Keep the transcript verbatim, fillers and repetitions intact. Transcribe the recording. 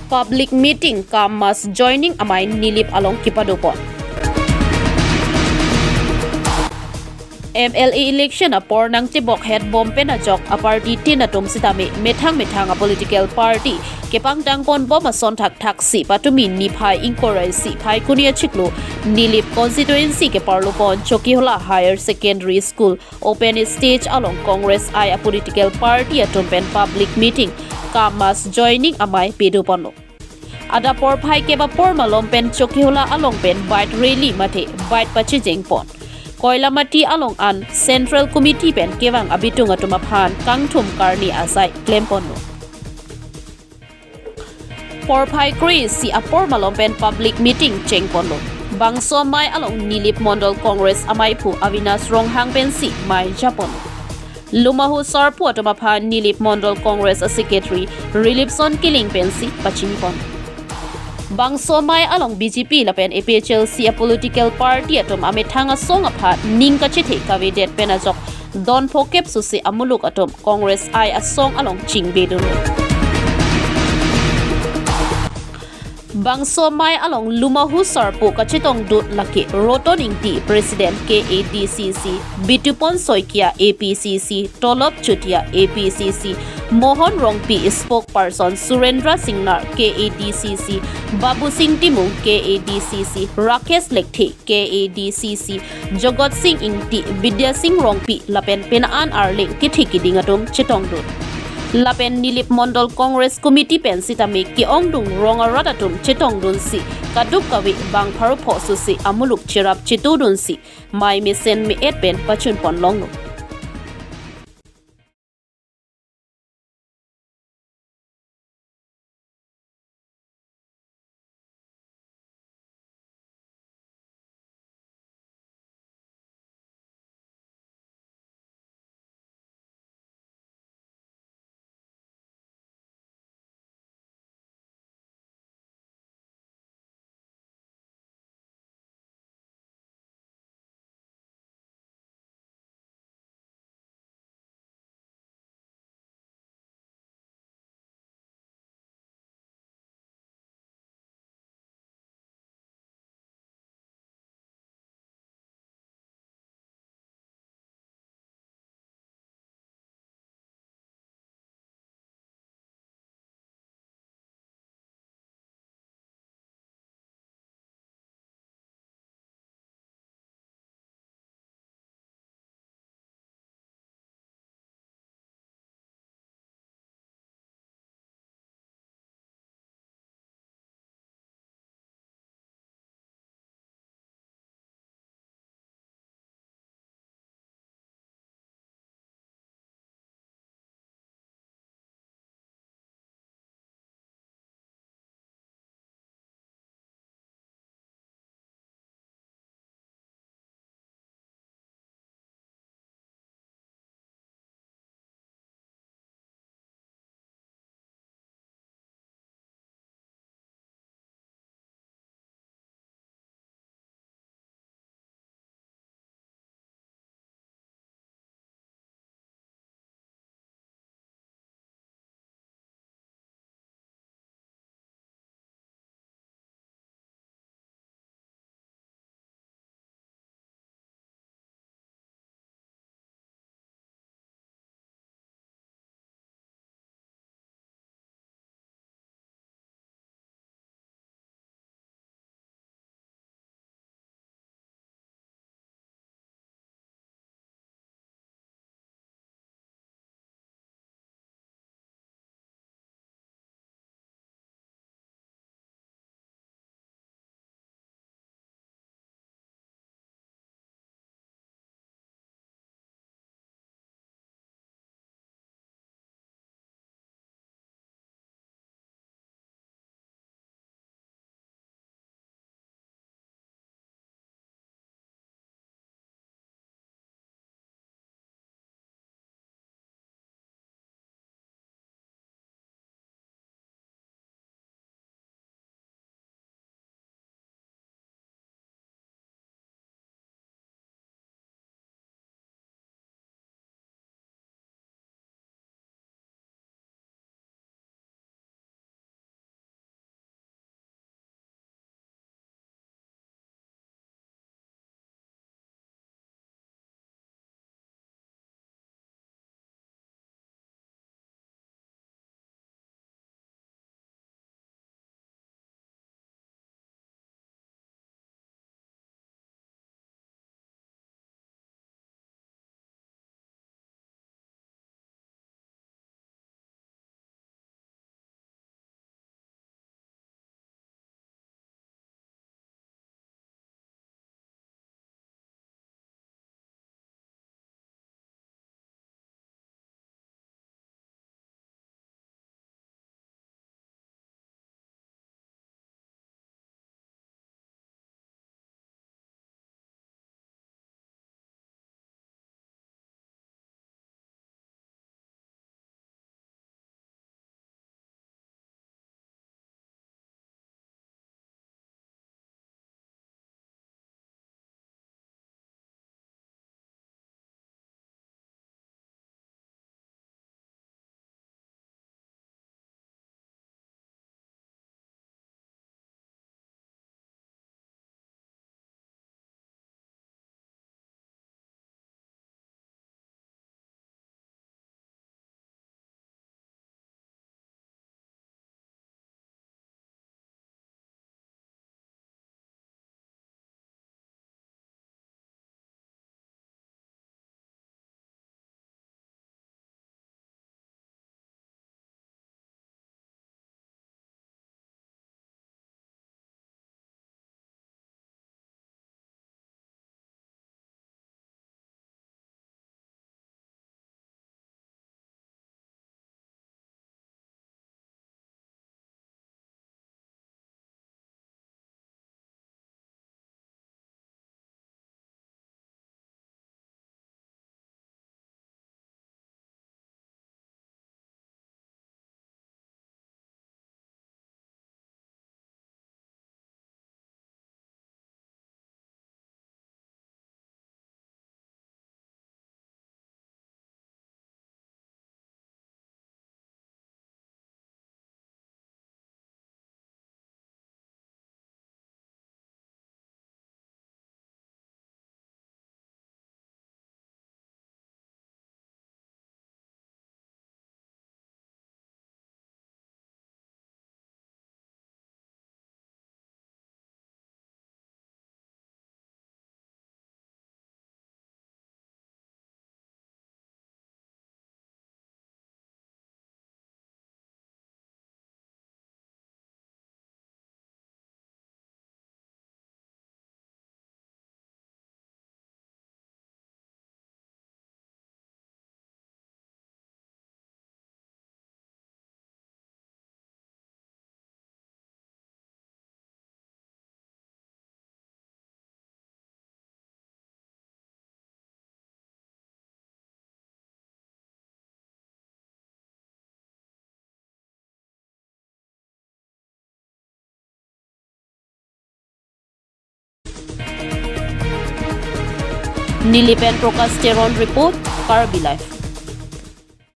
Public meeting cum mass joining amei Nilip along kepadopon. M L A election apor nangtebokhet bompen ajok a-party tin atum sitame methang methang a-political party kepangtangponbom ason thakthaksi patumi niphai ingkoi ra isi Phaikuni achiklo Nilip constituency keparlopon Chokihola Higher Secondary School open stage along Congress I a-political party atum pen public meeting cum mass joining amei padoponlo. Adap porphai kep apor malom pen Chokihola along pen bike rally mate bike pachijengpon. Koilamati along an Central Committee pen kevang abitung atum aphan kangthum karni asai klemponlo. Porphai kre-isi apor malom pen public meeting chengponlo. Bangso amei along Nilip Mondol Congress ameiphu Avinash Ronghang pensi mei japonlo. Lumahu sarpo atum aphan Nilip Mondol Congress a-secretary Rilipson Killing pensi pachinipon. Bangso amei along B J P lapen A P H L C a-political party atum amethang asong aphan ning kachethe kavedet pen ajok don phokep susi amuluk atum Congress I asong along chingbedun. Bangso amei along Lumahu sarpo kachetongdun lake Roton Ingti, President K A D C C, Bitupon Saikia, A P C C, Tolop Chutia, A P C C, Mohon Rongpi, Spokesperson, Surendra Singnar, K A D C C, Babu Sing Timung, K A D C C, Rakesh Lekthe, K A D C C, Jogot Sing Ingti, Bidya Sing Rongpi lapen penang arleng kethe keding atum chetongdun. Lapen Nilip Mondol Congress Committee pen sitame ke-ongdung rong arat atum chetongdunsi kaduk kave bang pharo pho susi amuluk cherap chetudunsi mei mesen me-et pen pachunpon longlo. Neli pen Prakash Teron report, Karbi Live.